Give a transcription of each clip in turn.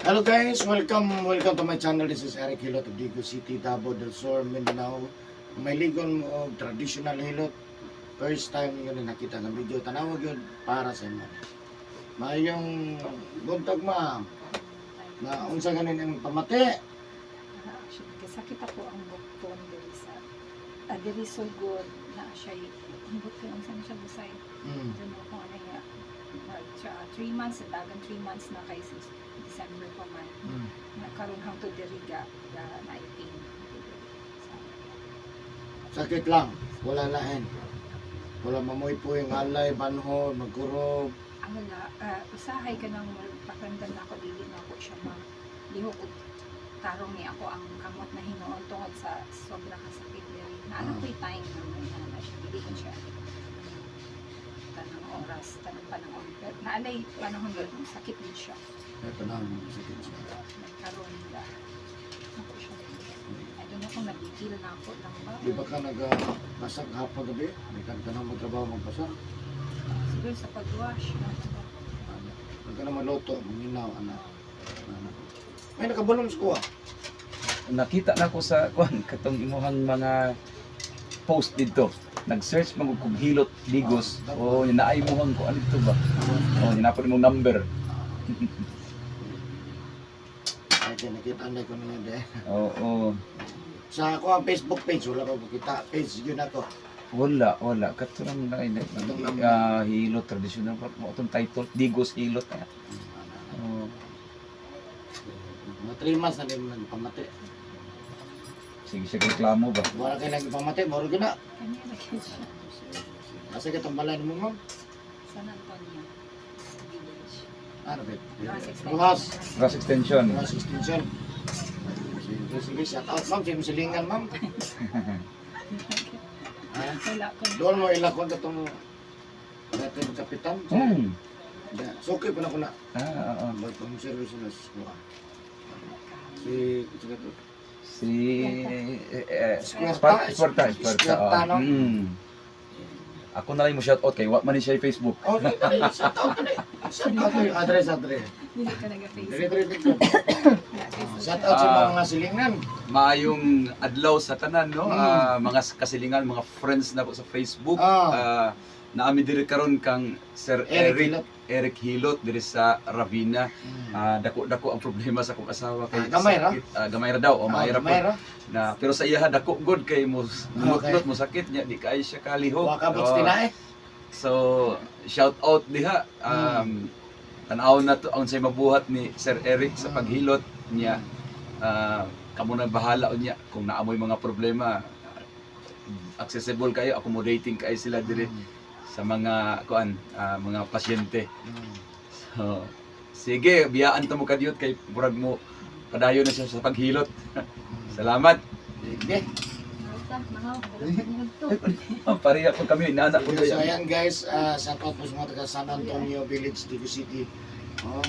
Hello guys, welcome welcome to my channel. This is Eric Hilot of Digos City, Davao del Sur, Mindanao. May ligon mo og traditional hilot. First time yun na nakita ng video. Tanawag yun para sa inyo. Mayong buntag, ma'am. Na unsa ganin ang pamati? Ah, actually, kasakit ako ang bukton diri sa diri sugod na siya, ambot kay unsa na siya busay. Don't know kung ano nga. Siya, 3 months, dagan 3 months na kay since December pa man. Na karon hangtod diri ga na pain. Sakit lang. Wala lain. Wala mamoy po yung alay, banho, magkurob. Ah, wala. Usahay ka nang pakiramdam na ako, dili na ako siya ma lihok og tarong ni ako ang kamot na hinuon tungod sa sobra kasakit diri. Na ano ko'y time na may na siya, dili ko siya tanang oras, tanang panahon. Pero naalay panahon yun, sakit din siya. Ito na, sakit siya. Nagkaroon ga. Ako siya. I don't know kung nabigil na ako lang ba. Di ba ka nagbasag hapon gabi? Di ka ka na magtrabaho magbasa? Siguro sa pag-wash. No? Ano? Huwag ka na maluto, manginaw, anak. Ano? May nakabulong sa kuha. Nakita na ko sa kuan katong imuhang mga post dito. Nag-search man og hilot Digos. O naay imuhang kuan dito ba? O hinapon imong number. Ay, kaya nakita na ko na yun eh. Oo. Sa ako ang Facebook page, wala pa makita. Page yun ako. Wala, wala. Kato lang na Katong number. Hilot traditional pa mo atong title Digos Hilot. Oh, Mga 3 months na din mo nagpamati. Sige siya reklamo ba? Wala kayo nagpamati, moro na. Kanya lagi siya. Asa ka tambalan mo, ma'am? San Antonio Village. Ano ba? Ross Extension. Rojas. Cross extension. Rojas Extension. Sige, sige, shout out, ma'am. Sige, silingan, ma'am. Ha? Wala ko. Doon mo ilakon ka itong dating kapitan. Suki pa na ko na. Ah, oo. Bagong service na sa kuha. Si, sige to. Si Square Esparta, Esparta. Esparta, Oo. no? Ako na lang mo shout out kay wa man ni siya Facebook. Oh, dali, dali. Shout out dali. Shout out yung address, address. Dili ka naga-Facebook. Dali, dali, dali. Wala, Facebook. Shout out sa mga silingan. Maayong adlaw sa tanan, no? Ah, mga kasilingan, mga friends na po sa Facebook. Ah, naami diri karon kang Sir Eric Eric Hilot. Eric Hilot diri sa Ravina. Ah, dako-dako ang problema sa akong asawa kay Ah, gamay ra? sakit. Ah, gamay ra daw o Ah, maira po. gamay ra? Na pero sa iya dako god kay mo mutnot mo sakit niya, di kay siya kalihok. Wa ka Oh. tinae. So, shout out diha. Tan-aw na to ang say mabuhat ni Sir Eric sa paghilot niya. Ah, kamo na bahala unya kung naamoy mga problema. Accessible kayo, accommodating kayo sila diri sa mga kuan, mga pasyente. So, sige, biyaan ta mo kadiyot kay murag mo padayon na siya sa paghilot. Salamat. Sige. Basta, mga wala pa niyo to. Oh, pareha po kami, inana po So tayo. ayan guys, shout out po sa mga taga San Antonio Village, Digos City. Oh,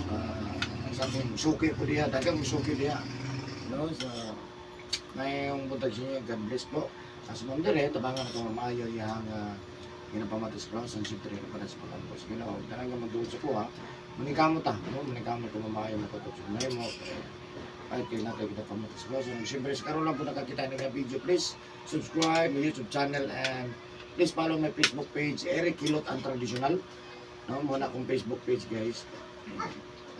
sa ating suki po diha, dagang suki diha. No, so ngayong buntag sa inyo, God bless po. As ma'am dire, tabangan na itong maayo iyang ginapamatis cross ang siyempre na para sa pag-ampos. Ginoo, tanang nga magduod sa kuha, manikamot ta, no? Manikamot kung maayo makatok sa may mo. Ay, kaya natin kita pamatis cross. And siyempre, sa karon lang po nakakita ng video, please subscribe my YouTube channel and please follow my Facebook page, Eric Hilot ang Traditional. No, muna akong Facebook page, guys.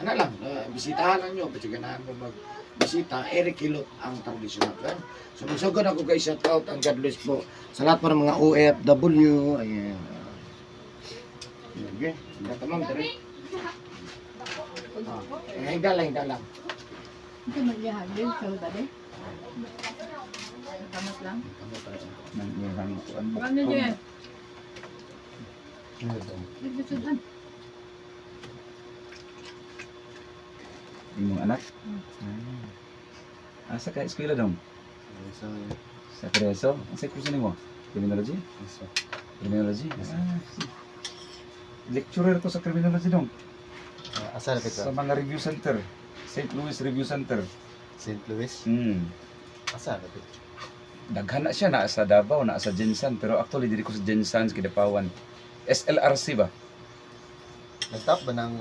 Ano lang, bisitahan lang nyo, pasiganahan mo magbisita, Eric Hilot ang Traditional. Okay? So magsugod ako guys, shout out ang God bless po sa lahat po ng mga OFW. Ayan. Okay, hindi ka ma'am, dire. Ah, eh, higda lang, higda lang. Hindi man niya handle sa bade. Kamot lang. Nang iyang kuan. Ano niya? Nagsusudan. Imong anak? Ah. Asa ka eskwela dong? So, Sa Creso? Ang sa kurso nimo? Criminology? Criminology? Ah, lecturer ko sa criminology dong. Asa na Sa ka? mga review center. St. Louis Review Center. St. Louis? Asa na ka? Daghan na siya, naa sa Davao, naa sa Jensan, pero actually diri ko sa Jensan sa Kidapawan. SLRC ba? Nagtap ba ng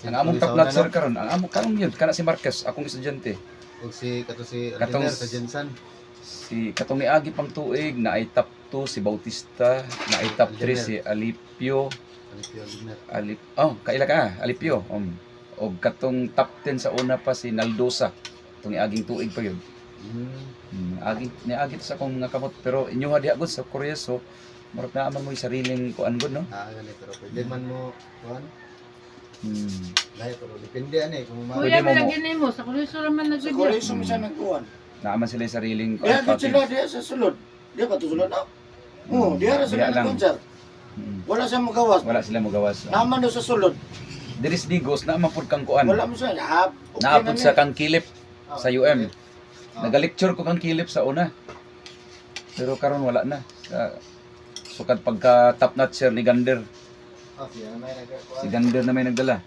St. Ang among Louis top sa una, notcher no? karon, ang among karon yun kana si Marquez, akong estudyante. Ug si kato si Katong Aldiner sa Jensen. Si katong niagi pang tuig na ay top 2 si Bautista, na ay top 3 si Alipio, Alipio Aldiner. Alip Oh, kaila ka, Alipio. Og katong top 10 sa una pa si Naldosa. Katong niaging tuig pa yun. Agi niagi to sa akong mga kamot pero inyoha diha gud sa Korea, so murag naa man mo'y sariling kuan gud, no. Ah, gani pero pwede man mo kuan. Lahi pero depende ani kung ma. Pwede Kuya, mo mo. malagyan mo. Sa Kuriso naman Sa nagvideo. Koreso mo siya nagkuhan. Naa man sila yung sariling Diha kuan gud package. sila diha sa sulod. Diha pa to sulod na. Oh, diha ra sila Diha lang. nag-concert. Wala siya magawas. Wala sila mogawas. Naman daw sa sulod. Diris Digos naa man pud kang kuan. Wala mo siya. Ah, okay Naa na pud ni. sa kang Kilip Ah, sa UM. Ah. Naga-lecture ko kang Kilip sa una. Pero karon wala na. Sa sukad pagka top notcher ni Gander. Ah, siya na may nagkuan. Si Gander na may nagdala.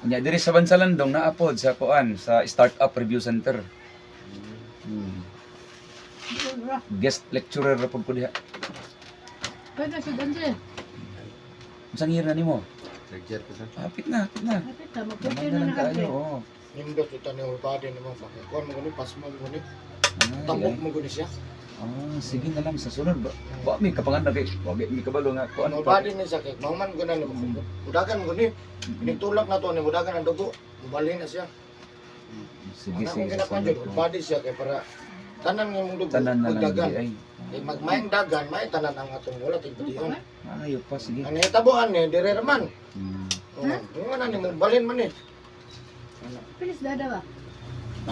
Unya diri sa Bansalandong naapod sa kuan sa Startup Review Center. Guest lecturer ra pud ko diha. Pwede sa Dante. Unsang year na nimo? Third year ko sir. Hapit na, hapit na. Kapit ta, Gamay magpwede na na lang na kayo. Oo. Nindot ito ni Ulbadi naman. Kuhan mo gani, pasmo mo gani. Ay, Tambok ay. mo gani siya. Ah, sige na lang sa sunod ba. Wa mi kapangan na kay wa mi kabalo nga kuan pa. Ulbadi ni siya kay mauman ko na ni. Udagan mo gani. Initulak na to ni udagan ang dugo. Mubalhin na siya. Sige, Ang sige akong sa ginakuan sunod. jud, Ulbadi siya kay para tanan nga imong dugo. Tanan na lang magdagan. di ay. Kay magmaing dagan, may tanan ang atong wala tigbution. Ayo pa sige. Ang nahitabuan ni dire raman. Oh, nga na ni mo balhin man ni. Pilis dada ba?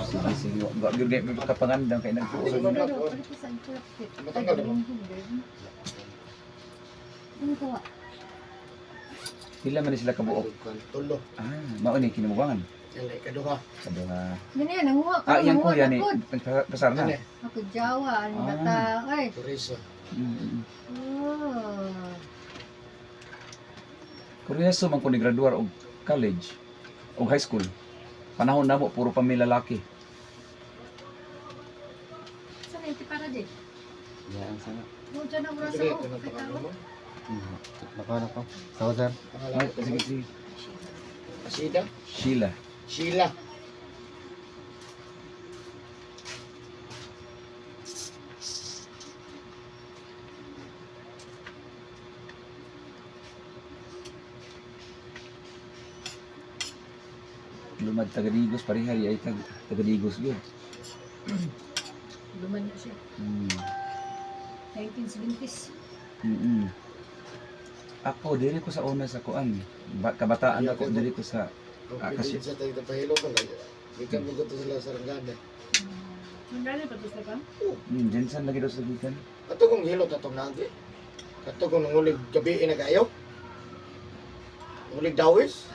Sige, sige. Wa gyud kay kapangandang kay nagtuo. Sunod na Dada, po. palit sa inkulakit. Matanggal na ba? Ano kuha? Pila man ni sila kabuok? Tulo. Ah, mao ni kinamubangan. Sila ikaduha. Kaduha. Ganyan, nanguha ka. Ah, iyang nanguha kuya na ni pod. nagpasar na. Ano? Ako Jawa, ang Ah. bata. Ay. Teresa. Oh. Kuryoso man ko ni graduar og college og high school. Panahon namo puro pa mi lalaki. Saan na para di? Yan sana. Kung saan ang oras Dire ako? ito na pangalan mo. Nako nako. Sawa sir. Pangalan Ay, ko. sige, sige. Asida. Sheila. Sheila. Lumad taga Digos pareha ay taga Digos gyud. Luman na siya. 1970s. Ako diri ko sa una sa kuan. Kabataan ako diri ko sa Ah, Ah, kasi- kasi sa tayo pahilo ko lang. Gikan mo to sila sa ranggana. Sundali pa to sa ka? Jensen lagi daw sa gikan. Ato kong hilot atong nagi. Ato kong nangulig gabi na kayo. Nangulig dawis.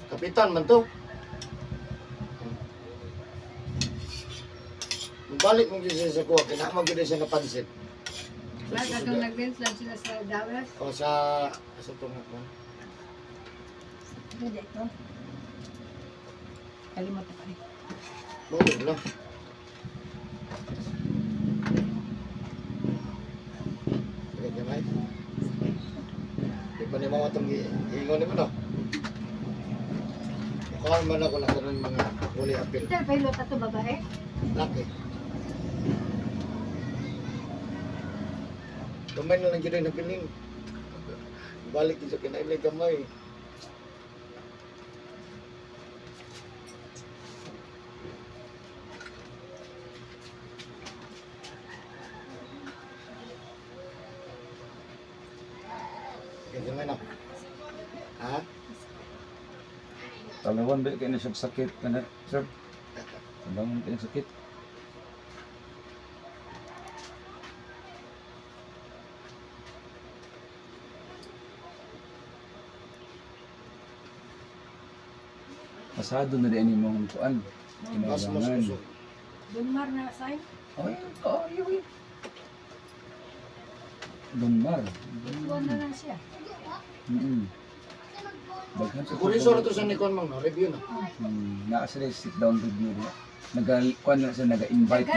Kapitan man to. Balik mo gyud siya sa kuha, kinahanglan gyud siya napansin. Bakit kung nag-dance lang sila sa Dawes? O sa sa tunga ko. Hindi ito. Kalimot na pa rin. Mo lang. Sige, gamay. Di pa ni mama itong ingon ni mo, no? Mukhaan man ako na karon mga uli apil. Ito, pahilot ato babae? Laki. Gamay na lang yun ang nabilin. Balik yun sa kinaimay gamay. Okay, gamay na. Ha? Talawan ba kay na siya sakit kana sir? Talawan kay sakit. Pasado na din imong kuan. Mas mas Kinabangan. kusog. Dunmar na sign. Oy, oy, oy. Dunmar. Ituan na lang siya. Daghan sa Siguro to sa Nikon mang no, review na. Naa sila sit down review niya. Naga kuan na sila naga-invite na.